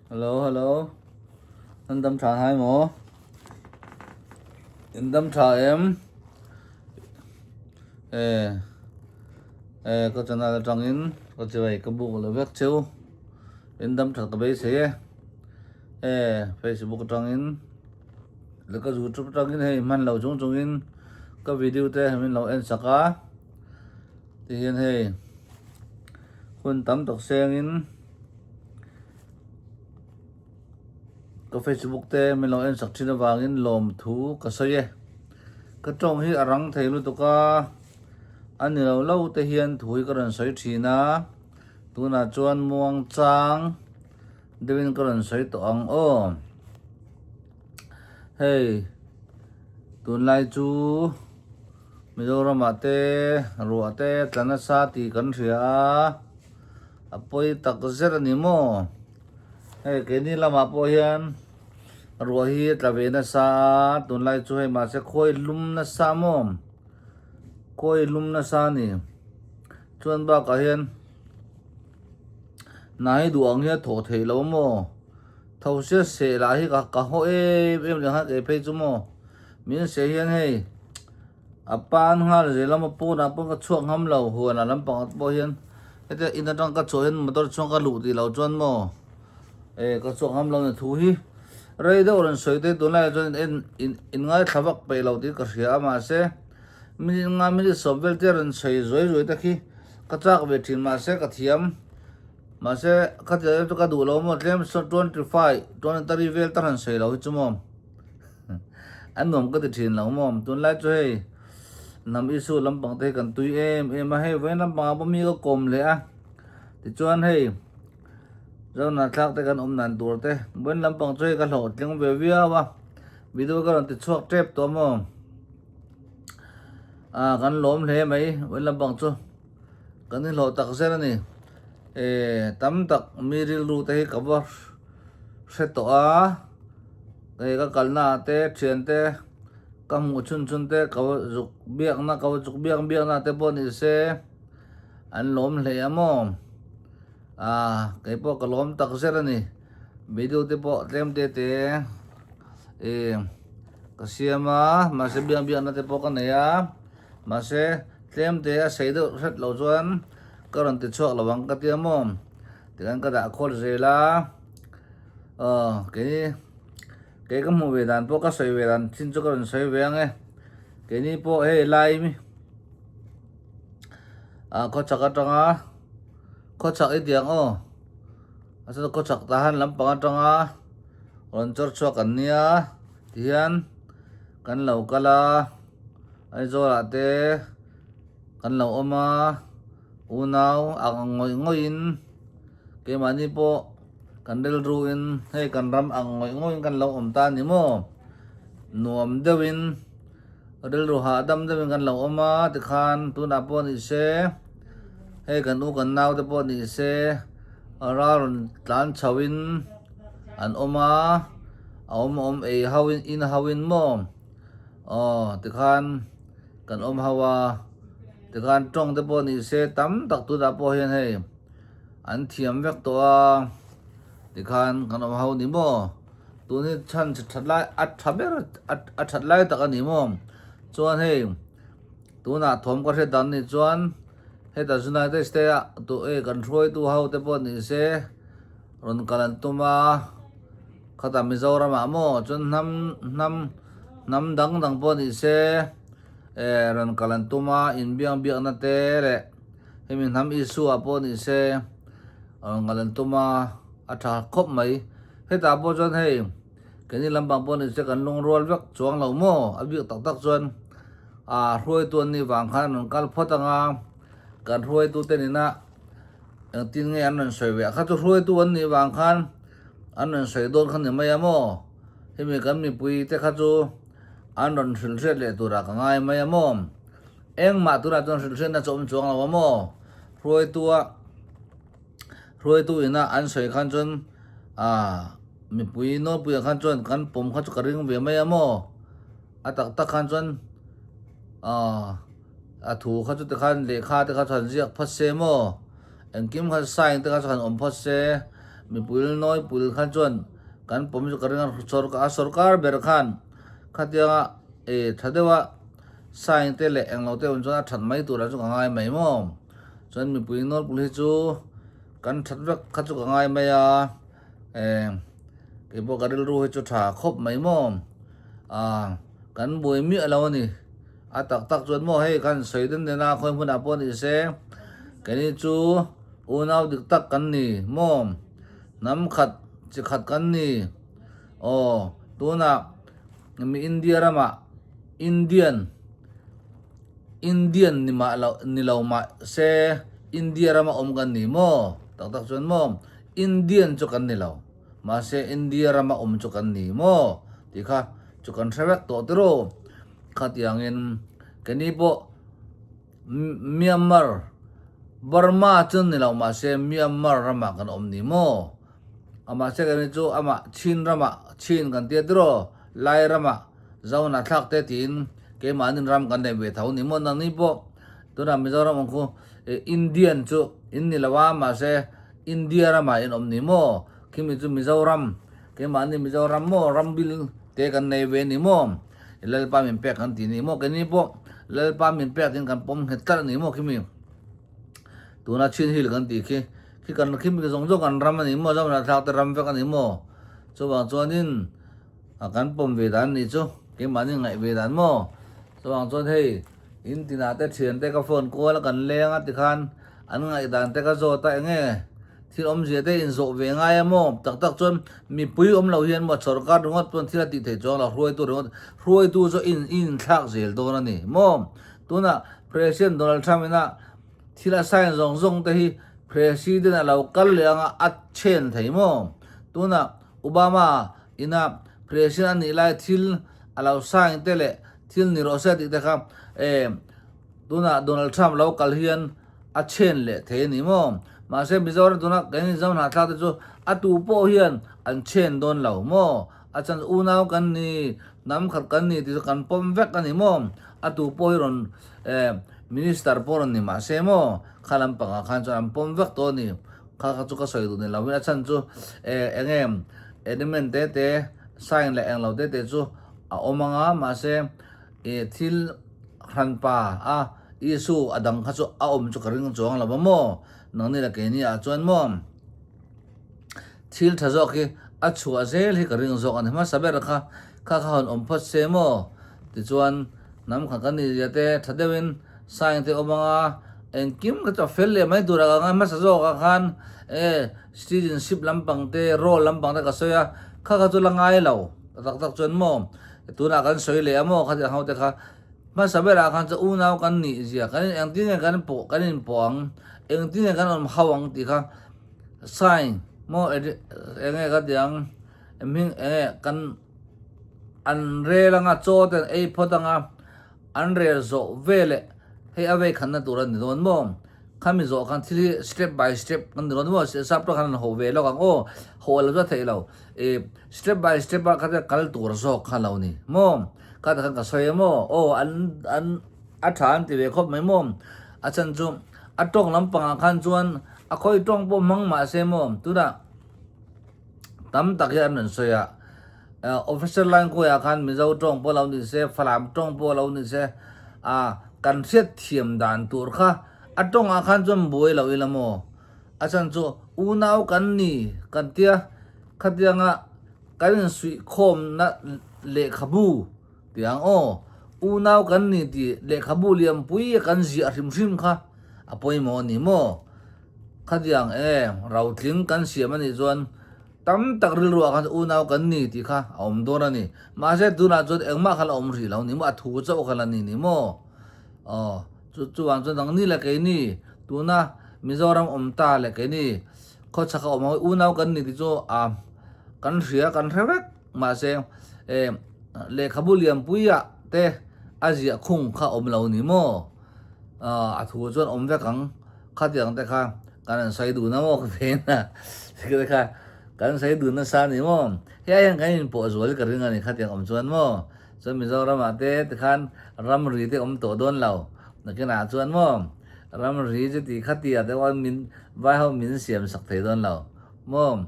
Hello hello an dam tha hai maw in dam tha em e e ka channel atangin ka chibai ka buk lo vek cheu in dam that ka beisei e e facebook atangin leh ka youtube atangin hei hman lo chung chungin ka video te min lo en sak a tihian hei hun tam tak sengin. Ka facebook te min lo en sak thin avangin lawmthu ka sawi e. Ka tawng hi a rang thei lutuk a, a ni lo lo te hian thu hi ka rawn sawi thin a, tunah chuan muang chang deuhin ka rawn sawi tawh ang aw. Hei tunlai chu Mizoramah te ruah te tla nasa tih kan hria a. A pawi tak zet a ni maw? Hei keini lamah pawh hian ruah hi a tla ve nasa a, tunlai chu hei mahse khawi lum nasa maw? Khawi lum nasa a ni. Chuan bakah hian hna hi duh ang hi a thawh theih loh maw? Tho sia seh lah hi ka haw em em leh nghal kei phei chu maw? Min seh hian hei. A pan nghal zel a maw pawnah pawh ka chhuak ngam lo huanah lampangah te pawh hian hetia in atang ka chhuah hian motor chhung ka luh tih loh chuan maw eh ka chhuak ngam lo ni thu hi rei deuh rawn sawi te tunlaiah chuan in en in ngaithla vak peih lo tih ka hria a mahse minute nga minute sawm vel te rawn sawi zuai zuai te khi ka chak ve thin mahse ka thiam mahse khatiang em chu ka duh lo maw tlem 25 23 vel te rawn sawi lo hi chu maw. A nuam ka ti thin lo maw? Tunlai chu hei hnam issue lampang te hi kan tui em em a, hei vawiin lampangah pawh mi ka kawm leh a, tichuan hei Zohnahthlak te kan awm dan tur te vawiin lampang chu hei ka hlawhtling ve viau a, video ka rawn ti chhuak tep tawh maw? Ah kan lawm hle mai vawiin lampang chu kan inhlawh tak zel a ni, eh tam tak mi rilru te hi ka va hre tawh a. Hei ka kalna ah te thian te ka hmuh chhun chhun te ka va zuk biakna ka va zuk biak biakna te pawh ni se an lawm hle a maw ah kei pawh ka lawm tak zet a ni video te pawh tlem te te ih ka siam a mahse biak biakna te pawh ka nei a mahse tlem te a sei deuh hret loh chuan ka rawn ti chhuak lo ang ka tia maw tikhan ka dah khawl zel a. Aw kei kei ka hmuh ve dan pawh ka sawi ve dan chin chu ka rawn sawi ve ang e keini pawh hei lai ah khawchhak atanga khawchhak i tih ang aw a chuan khawchhak tah hian lampang atanga rawn chawr chhuak an nia tihian kan lo kal a Aizawl ah te kan lo awm a unau ang ngawih ngawih in keimahni pawh. Kan rilruin hei kan ram ang ngawih ngawih in kan lo awm ta a ni maw? Nuam deuhin rilru hahdam deuhin kan lo awm a tikhan tunah pawh ni se hei kan u kan nau te pawh ni se ral rawn tlan chho in an awm a a awm awm ei ho in in ho in maw aw tikhan kan awm ho a tikhan tawng te pawh ni se tam tak tunah pawh hian hei. An thiam vek tawh a, tikhan kan awm ho ni maw? Tun hi chhan that lai a tha ber a that lai tak a ni maw? Chuan hei tunah thawm ka hriat dan ni chuan heta United States ah tu e kan hruaitu ho te pawh ni se rawn kal an tum a, khatah Mizoram ah maw chuan hnam hnam hnam dang dang pawh ni se e rawn kal an tum a inbiak biakna te leh. Hemi hnam Isua pawh ni se ngal an tum a, a tha khawp mai. Hetah pawh chuan hei keini lampang pawh ni se kan lungrual vek chuang lo maw? A bik tak tak chuan a hruaitu an nih vang khan an rawn kal phawt ang a, kan hruaitu te nena engtin nge an rawn sawi ve a, kha chu hruaitu an nih vang khan an rawn sawi dawn kha ni mai a maw? Hemi kan mipui te kha chu an rawn hrilh hriat leh turah ka ngai mai a maw? Engmah tunah chuan hrilhhriatna chu awm chuang lo a maw? Hruaitua hruaitu ina an sawi khan chuan ah mipui nawlpuiah khan chuan kan pawm kha chu ka ring ve mai a maw? A tak tak khan chuan ah a thu kha chu tikhan lehkha te kha chuan ziak phawt se maw? Engkim kha sign te kha chuan awm phawt se. mipui nawi pul kha chuan kan pawm chu ka ring a, a sorkar ber khan khatianga eh tha deuha sign te leh englo te awm chuan a that mai turah chu ka ngai mai maw? Chuan mipui nawi pul hi chu kan that vek kha chu ka ngai mai a, eh keipawh ka rilru hi chu tha khawp mai maw? Ah kan buai miah lo a ni. A tak tak chuan maw hei khan sawi den den a khawi hmunah pawh ni se keini chu unau dik tak kan ni maw hnam khat chi khat kan ni aw tunah mi India ramah Indian Indian ni mah loh ni lo mah se India rama awm kan ni maw tak tak chuan maw Indian chu kan ni lo mahse India rama awm chu kan ni maw tih kha chu kan hre vek tawh tiraw. Khatiangin keini pawh Myanmar, Burma chu ni lo mahse Myanmar ramah kan awm ni maw? Mahse keini chu amah Chin ramah Chin kan tia tiraw Lai ramah Zona thlak te tiin keimahnin ram kan nei ve tho ni maw? Nangni pawh tunah Mizoram ang khu Indian chu in ni lo a mahse India ramah in awm ni maw? Khimi chu Mizoram keimahni Mizoram maw ram bil te kan nei ve ni maw? Lalpa min pek kan ti ni maw? Keini pawh Lalpa min pek tiin kan pawm nghet tlat a ni maw khimi? Tuna Chin Hill kan tih khi, khi kan khimi zawng zawng kan ram a ni maw? Zohna thlak te ram vek a ni maw? Chuvang chuanin a kan pawm ve dan nih chu keimahni ngaih ve dan maw? Chuvang chuan hei in tinah te thian te ka phone kual a kan leng a tikhan an ngaihdan te ka zawt a enge Thil awmzia te inzawh ve ngai a maw? Tak tak chuan mipui awm lo hian maw sorkar ringawt pawn thil a tih theih chuang lo, hruaitu ringawt, hruaitu chu in inthlak zel dawn a ni maw? Tunah President Donald Trump ina thil a sign zawng zawng te hi President a lo kal leh anga a chen thei maw? Tunah Obama ina President a nih lai thil a lo sign te leh thil ni rawh se tih te kha eh Tunah Donald Trump lo kal hian a chen leh thei a ni maw? Mahse Mizoram tuna kan inzam hnahthlak te chu a tu pawh hian an chen dawn lo maw? A chhan chu unau kan ni, hnam khat kan ni tih chu kan pawm vek a ni maw? A tu pawh hi rawn eh Minister pawh rawn ni mahse maw? Kha lampangah khan chuan an pawm vek tawh a ni. Kha kha chu ka sawi duh ni lo in a chhan chu eh eng nge element te te sign leh englo te te chu a awm ang a mahse eh thil hranpa a Isu a dang kha chu a awm chu ka ring chuang lo va maw? Nangni la keini ah chuan maw? Thil tha zawk hi a chhuah zel hi ka ring zawk a ni hmasa ber kha kha kha hawn awm phawt se maw? Tichuan hnam kha kan nizia te tha deuhin sign te awm anga engkim kha chu a fel leh mai tur a ka ngai hmasa zawk ah khan eh citizenship lampang te role lampang te ka sawi a kha kha chu la ngai lo tak tak chuan maw tunah kan sawi leh a maw khatiang ho te kha Hmasa berah khan chu unau kan nih zia kan in engtin nge kan pawh kan in pawh ang, engtin nge kan awm hauh ang tih kha sign maw eng nge ka tih ang hming eng nge kan an rel anga chaw te an ei phawt anga an rel zawh veleh hei a vei khanna tur a ni dawn maw khami zawh khan thil hi step by step kan ni dawn maw sap tawk khan an hawh ve lawk ang aw hawh lo chu a theih lo ih step by step ah kha kal tur zawk kha lo ni maw. Ka takhan ka sawi emaw aw an an a tha an ti ve khawp mai maw a chhan chu a tawng lampangah khan chuan a khawi tawng pawh hmang mah se maw tunah tam tak hi an rawn sawi a official language ah khan Mizo tawng pawh lo ni se Falam tawng pawh lo ni se ah kan hriat thiam dan tur kha a tawngah khan chuan buai lo ila maw a chhan chu unau kan ni kan tia khatianga Kan insuihkhawmna lehkhabu tih ang aw, unau kan ni tih lehkhabu lianpui a kan ziah hrim hrim kha a pawimawh a ni maw? Khatiang e, rotling kan siam a nih chuan tam tak rilruah khan unau kan ni tih kha a awm dawn a ni. Mahse tunah chuan engmah kha la awm rih lo ni maw, a thu chauh kha la ni ni maw? Aw, chu chuvang chuan nangni leh keini tuna Mizoram awm ta leh keini Khawchhak a awm ang unau kan ni tih chu a kan hria kan hre vek mahse eh lehkhabu lianpuia te a ziah khung kha awm lo ni maw a thu chuan awm vek ang khatiang te kha kan han sawi dun a maw ka ven a te kha kan sawi dun nasa ni maw hei hian kan inpawh zual ka ring a ni khatiang awm chuan maw chuan Mizoramah te tikhan ramri te awm tawh dawn lo nakinah chuan maw Ramri chu ti kha tia te pawh min vai ho min siam sak thei dawn lo maw?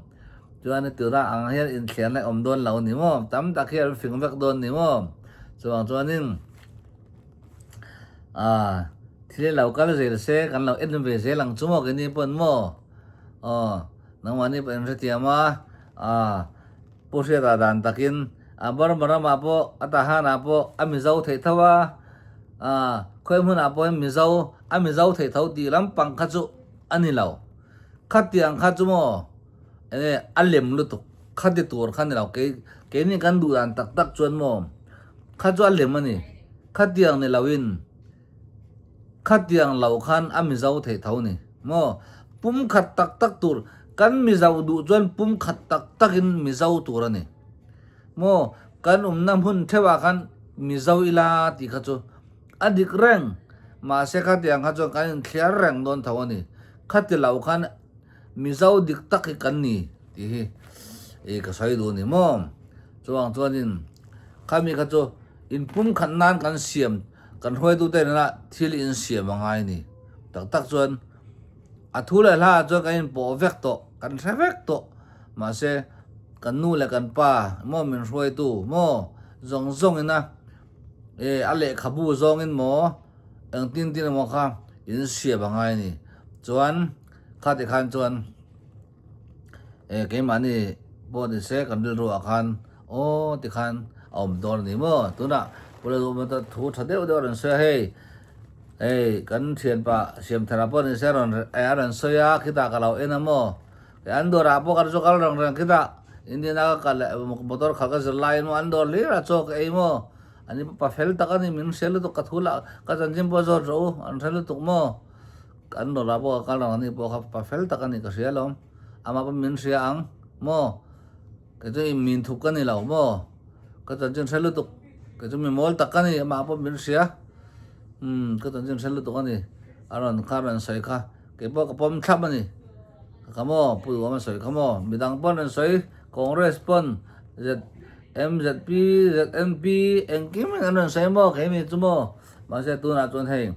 Chuan tuna ang hian inthliarna awm dawn lo ni maw? Tam tak hi an fing vek dawn ni maw? Chuvang chuanin ah thil lo kal zel se kan lo en ve zel ang chu maw keini pawn maw? Aw nangmahni pawh in hrethiam a, ah Pu Hriata dan takin a Burma ramah pawh a Tahanah pawh a Mizo theih tho a, ah khawi hmunah pawhin Mizo a Mizo theih tho tih lampang kha chu a ni lo. Khatiang kha chu maw enge a lem lutuk khati tur kha ni lo kei keini kan duh dan tak tak chuan maw kha chu a lem a ni khatiang ni loin khatiang lo khan a mizo theih tho ni maw pum khat tak tak tur kan mizo duh chuan pum khat tak takin mizo tur a ni maw kan awmna hmun theuhah khan mizo ila tih kha chu. A dik reng, mahse khatiang kha chuan kan inthliar reng dawn tho a ni. Khati lo khan Mizo dik tak hi kan ni tih hi i ka sawi duh a ni maw? Chuvang chuanin khami kha chu inpumkhat nan kan siam, kan hruaitute nena thil insiam a ngai a ni. Tak tak chuan a thu leh hla ah chuan kan inpawh vek tawh, kan hre vek tawh, mahse kan nu leh kan pa maw min hruaitu maw zawng zawngin a E, a lehkhabu zawngin maw engtin tin emaw kha in siam a ngai a ni. Chuan khati khan chuan e keimahni pawh ni se kan rilru ah khan aw ti khan a awm dawn a ni maw. Tunah Pula Duhawma thu tha deuh deuh a rawn sawi a hei, hei kan thianpa Siamthara pawh ni se a rawn a rawn sawi a khitah ka lo en a maw. An dawrah pawh kan chu kal reng reng khitah Indian-a ka kal leh motor khalh ka zir laiin maw an dawr hlir a chaw ka ei maw an ni pa fel tak a ni min hre lutuk ka thu lah ka chanchin pawh zawt rawh u an hre lutuk maw an dawrah pawh ka kal reng a ni pawh kha pa fel tak a ni ka hria alawm amah pawh min hria ang maw kei chu min thup ka ni lo maw ka chanchin hre lutuk kei chu mi mawl tak ka ni amah pawh min hria umm ka chanchin hre lutuk a ni a rawn kha a rawn sawi kha kei pawh ka pawm thlap a ni. Kha maw Pu Duhawma sawi kha maw midang pawn an sawi Congress pawn ZMZP ZNP engkim in an rawn sawi maw keimi chu maw mahse tunah chuan hei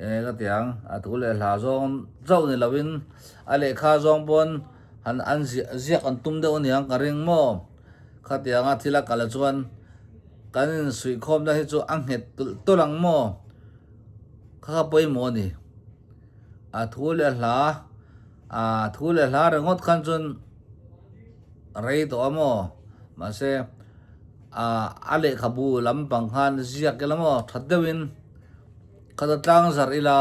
e ka ti ang a thu leh hla zawng chauh ni lovin a lehkha zawng pawn han an ziah ziak an tum deuh aniang ka ring maw khatianga thil a kal chuan kan insuihkhawmna hi chu a nghet tulh tulh ang maw kha kha pawimawh a ni. A thu leh hla a thu leh hla ringawt khan chuan rei tawh a maw mahse ah a lehkhabu lampang khan ziak ila maw that deuhin khata tlang zarh ila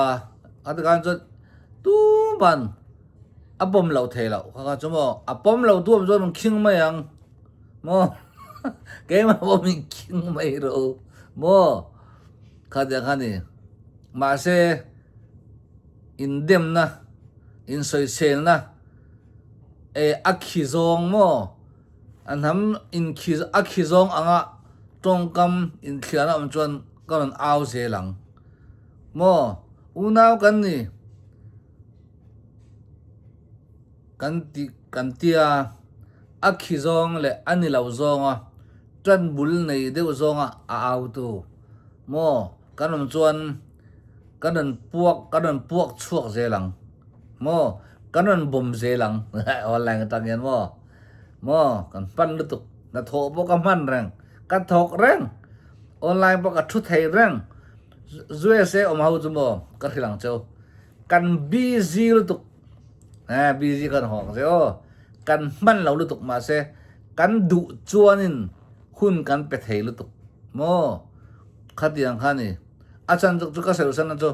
a tikhan chuan tuman a pawm loh theih loh kha kha chu maw a pawm loh tu awm chuan an khing mai ang maw keimah pawh min khing mai rawh u maw khatiang kha a ni. Mahse, indemna, insawiselna, e a khi zawng maw? A hnam inkhi a khi zawng anga tawngkam inthliarna awm chuan ka rawn au zel ang. Maw? Unau kan ni. Kan ti kan tia a khi zawng leh a ni lo zawnga tan bul nei deuh zawnga a au tu. Maw? Kan awm chuan kan rawn puak kan rawn puak chhuak zel ang maw kan rawn bawm zel ang online atang hian maw maw kan hman lutuk hnathawh pawh ka hman reng ka thawk reng online pawh ka thu thei reng USA awm ho chu maw ka hrilh ang cheu kan busy lutuk eh busy kan haw ang che aw kan hman lo lutuk mahse kan duh chuanin hun kan pe thei lutuk maw. Khatiang kha ni. A chan chu chu ka sawi san na chu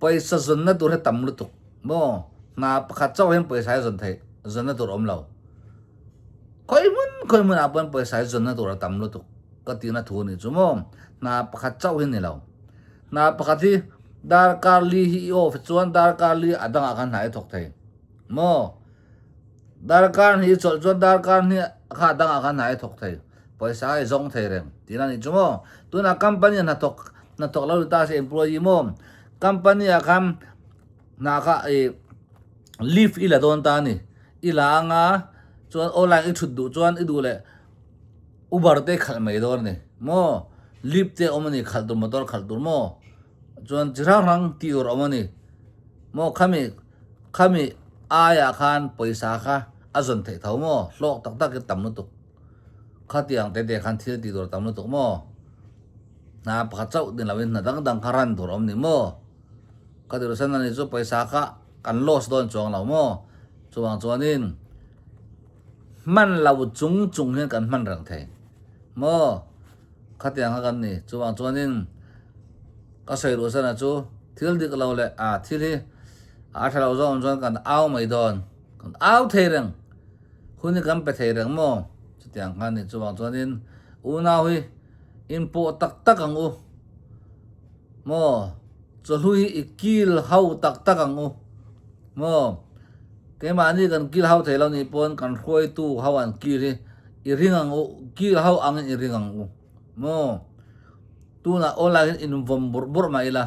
pawisa zawnna tur hi tam lutuk maw hna pakhat chauh hian pawisa hi zawn theih zawnna tur a awm lo. Khawi hmun khawi hmunah pawhin pawisa hi zawnna tur a tam lutuk ka tihna thu a nih chu maw hna pakhat chauh hi ni lo. Hna pakhat hi darkar li hi i off chuan darkar li a dangah khan hna i thawk thei maw. Darkar hnih i chawlh chuan darkar hnih kha a dangah khan hna i thawk thei. Pawisa i zawng thei reng tihna a nih chu maw? Tunah company ah hnathawk hnathawk lo ni ta se employee maw? Company ah khan hna kha i leave i la dawn ta a ni. I la anga chuan online i thut duh chuan i duh leh Uber te i khalh mai dawn a ni maw? Leave te a awm a ni khalh tur motor khalh tur maw? Chuan chi hrang hrang tih tur a awm a ni maw? Khami khami aiah khan pawisa kha. a zawn theih tho maw? Hlawk tak tak hi tam lutuk. Khatiang te te khan thil tih tur tam lutuk maw? Hna pakhat chauh ni loin hna dang dang kha ran tur a awm ni maw? Ka ti rusan ani chu pawisa kha kan loss dawn chuang lo maw? Chuvang chuanin hman lo chung chung hian kan hman reng thei maw? Khatiang kha kan ni. Chuvang chuanin ka sawi ruhsan a chu thil dik lo leh a thil hi a tha lo zawk awm chuan kan au mai dawn. Kan au thei reng. Hun hi kan pe thei reng maw? Chutiang kha ni. Chuvang chuanin unau hi inpawh tak tak ang u maw? Chawhlu hi i kil ho tak tak ang u maw? Keimahni kan kil ho thei lo nih pawn kan hruaitu ho an kil hi i ring ang u, kil ho angin i ring ang u maw? Tunah online hian invawm burh burh mah ila,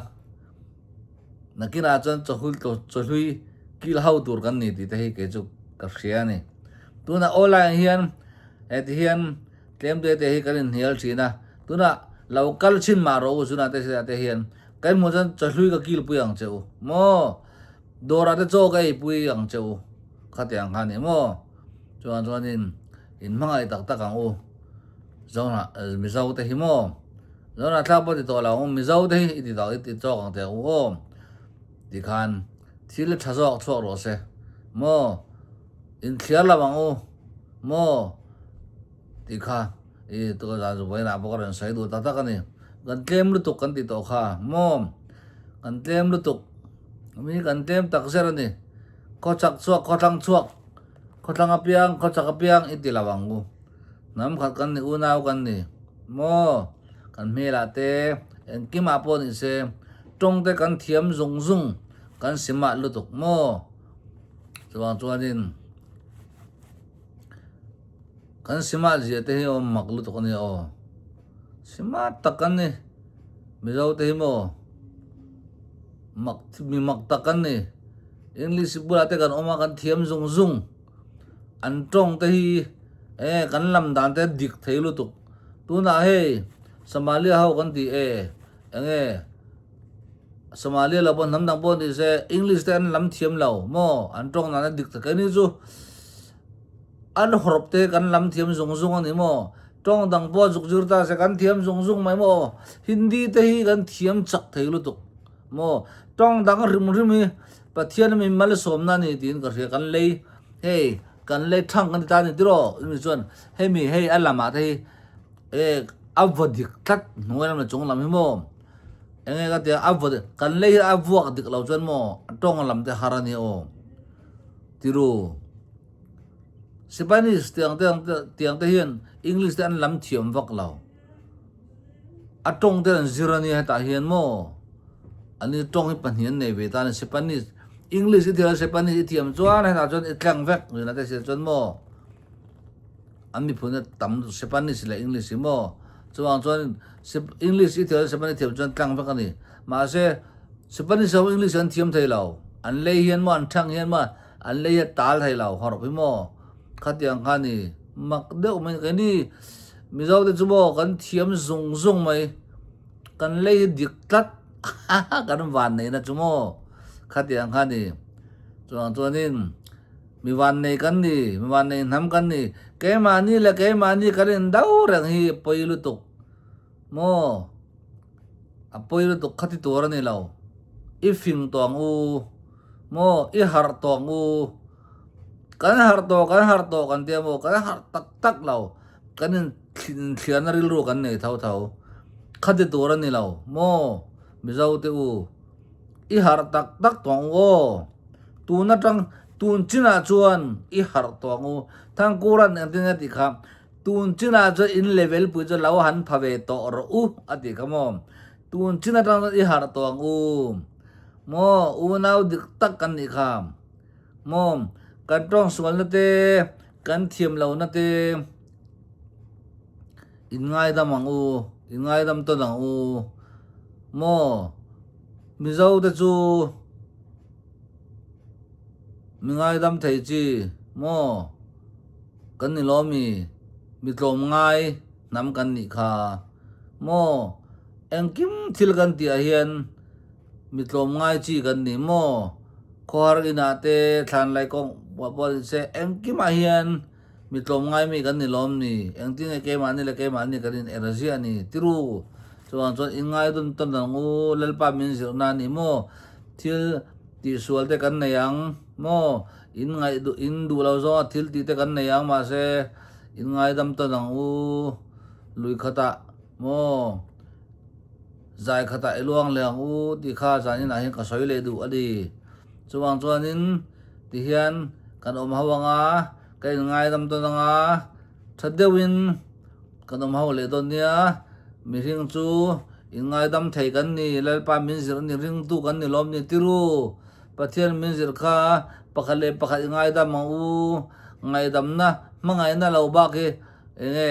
nakinah chuan chawhul chawhlui kil ho tur kan ni tih te hi kei chu ka hria a ni. Tunah online hian heti hian tlem te te hi kan inhnial thin a, tunah lo kal chhin mah rawh u chunah te te hian kan hmuh chuan chawhlui ka kilpui ang che u maw? Dawrah te chaw ka eipui ang che u khatiang kha a ni maw? Chuan chuanin inhmangaih tak tak ang u. Zona Mizo te hi maw Zona thlak pawh ti tawh lo ang Mizo te hi i ti tawh i ti chawk ang teh u aw tikhan thil tha zawk chhuak rawh se maw inthliar lo ang u maw tikha i tuna zan vawiinah pawh ka rawn sawi duh tak tak a ni kan tlem lutuk kan ti tawh kha maw kan tlem lutuk mi kan tlem tak zet a ni khawchak chhuak khawthlang chhuak. Khawthlang apiang, khawchak apiang i ti lo ang u. Hnam khat kan ni, unau kan ni. Maw? Kan hmelah te, engkimah pawh ni se, tawng te kan thiam zung zung, kan simah lutuk maw? Chuvang chuanin kan simah zia te hi awm mak lutuk a nia aw. Simah tak kan ni. Mizo te hi maw? Mak, mi mak tak kan ni. English bulah te kan awm a, kan thiam zung zung. An tawng te hi e kan lam dan te dik thei lutuk. Tunah hei Somalia ho kan tih e enge Somalia lo pawh hnam dang pawh ni se English te an lam thiam lo maw an tawng dan a dik ta keini chu an hawrh te kan lam thiam zung zung a ni maw tawng dang pawh zuk zir ta se kan thiam zung zung mai maw Hindi te hi kan thiam chak thei lutuk. Maw tawng dang rim rim hi Pathian min malsawmna a ni tiin ka hria kan lei hei kan lei thang kan ti ta a ni tiraw chumi chuan hemi hei a lamah te hi eh a vaw dik tlat hnuai lam leh chung lam hi maw eng nge ka tia a vaw kan lei hi a vuak dik lo chuan maw tawng lam te har a ni aw tiru Spanish tiang te tiang te hian English te an lam thiam vak lo. A tawng te an zir a nia hetah hian maw an ni tawng hi pahnih an nei ve ta a ni Spanish English i thiam a Spanish i thiam chuan hetah chuan i tlang vek nuna te sia chuan maw an miphun a tam Spanish leh English hi maw chuvang chuan English i thiam a Spanish i thiam chuan tlang vek a ni mahse Spanish ho English an thiam thei lo an lei hian maw an thang hian maw an lei hi a tal thei lo hawrh hi maw khatiang kha a ni mak deuh mai keini Mizo te chu maw kan thiam zung zung mai kan lei hi dik tlat kan van neihna chu maw khatiang kha a ni chuvang chuanin mi van nei kan ni mi van nei hnam kan ni keimahni leh keimahni kan in do reng hi pawi lutuk maw a pawi lutuk khati tur a ni lo i fing tawh ang u maw i harh tawh ang u. Kan harh tawh, kan harh tawh kan tia maw, kan harh tak tak lo. Kan inthliarna rilru kan nei tho tho. Khati tur a ni lo maw Mizo te u. I harh tak tak tawh ang u aw. Tun atang, tun chinah chuan i harh tawh ang u. Thangkuran engtin nge tih kha, tun chinah chuan in level pui chu lo han pha ve tawh rawh u a tih kha maw. Tun chin atang chuan i harh tawh ang u. Maw unau dik tak kan nih kha. Maw, kan tawng sualna te, kan thiam lohna te in ngaidam ang u, in ngaidam tawn ang u. Maw, Mizo te chu mi ngaidam thei chi maw kan ni lo mi, mi tlawm ngai hnam kan nih kha. Maw, engkim thil kan tih ah hian Mi tlawm ngai chi kan ni maw? Khawhar inah te thlan lai kawng pawh ni se engkimah hian mi tlawmngai mi kan ni lawm ni, engtin nge keimahni leh keimahni kan in er ziah a ni tiru. Chuvang chuan in ngai dun tawn ang u, Lalpa min zirhna a ni maw, thil tihsual te kan nei ang maw, in ngaih duh in duh lo zawnga thil tih te kan nei ang mahse in ngaidam tawn ang u, lui khatah maw. Zai khatah i luang leh ang u tih kha zaninah hian ka sawi leh duh a ni. Chuvang chuanin tihian kan awm ho ang a, ka inngaidam dawn ang a, tha deuhin kan awm ho leh dawn nia. Mihring chu inngaidam thei kan ni, Lalpa min zirh a ni, ringtu kan ni lawm ni tiru. Pathian min zirh kha pakhat leh pakhat i ngaidam ang u, ngaihdamna hmangaihna lo bak hi eng nge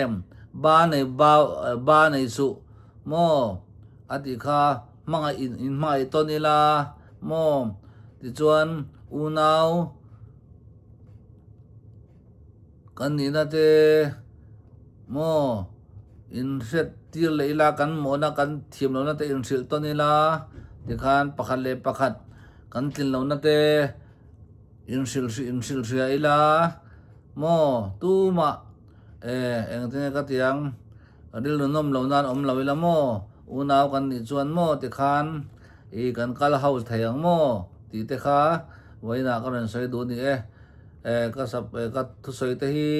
ba nei ba ba nei suh. Maw? A tih kha hmangaih in in hmangaih tawn ila maw? Tichuan unau kan nihna te maw in hriat tir leh ila kan mawhna kan thiam lohna te in hrilh tawn ila tikhan pakhat leh pakhat kan tlin lohna te in hrilh in hrilh hria ila maw tumah eh engtin nge ka ti ang. Rilru nawm lo nan awm lo ila maw? Unau kan nih chuan maw tikhan i kan kal house thei ang maw? tih te kha vawiinah ka rawn sawi duh a ni e. E ka sap e ka thusawi te hi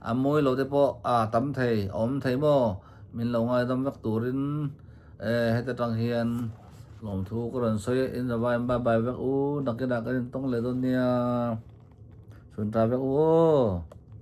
a mawi lo te pawh a tam thei a awm thei maw? Min lo ngaidam vek turin e heta tang hian lawmthu ka rawn sawi e. In zavaiin bye bye vek u, nakinah kan intawng leh dawn nia. Chhun ta vek u aw.